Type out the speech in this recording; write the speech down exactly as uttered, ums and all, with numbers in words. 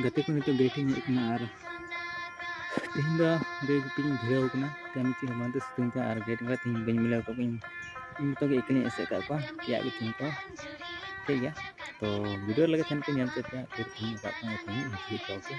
ᱜᱟᱛᱮ ᱠᱚ ᱱᱤᱛᱚᱜ ᱜᱮᱴ ᱤᱧ ᱦᱮᱡ ᱠᱟᱱᱟ ᱟᱨ ᱛᱮᱦᱮᱧ ᱫᱚ ᱜᱟᱹᱭ ᱜᱩᱯᱤᱧ ᱵᱷᱤᱲᱟᱹᱣ ᱠᱟᱱᱟ᱾ ᱛᱮᱦᱮᱧ ᱪᱮᱫ ᱦᱚᱸ ᱵᱟᱝ ᱛᱮ ᱥᱤᱛᱩᱝ ᱛᱮ ᱟᱨ ᱜᱟᱹᱭ ᱰᱟᱝᱨᱟ ᱛᱮᱦᱮᱧ ᱵᱟᱹᱧ ᱢᱤᱞᱟᱹᱣ ᱠᱟᱜ ᱠᱚᱣᱟ᱾ ᱤᱧ ᱡᱚᱛᱚ ᱜᱮ ᱮᱠᱮᱱᱤᱧ ᱮᱥᱮᱫ ᱠᱟᱜ ᱠᱚᱣᱟ, ᱛᱮᱭᱟᱜ ᱜᱮ ᱛᱮᱦᱮᱧ ᱠᱚ᱾ ᱴᱷᱤᱠ ᱜᱮᱭᱟ, ᱛᱚ ᱵᱷᱤᱰᱤᱭᱳ ᱞᱟᱹᱜᱤᱫ ᱛᱟᱦᱮᱱ ᱯᱮ, ᱧᱮᱞ ᱦᱚᱪᱚ ᱯᱮᱭᱟ᱾ ᱯᱷᱤᱨ ᱛᱮᱦᱮᱧ ᱚᱠᱟ ᱠᱷᱚᱱ ᱛᱮᱦᱮᱧ ᱦᱤᱡᱩᱜ ᱠᱚᱣᱟ ᱠᱚ᱾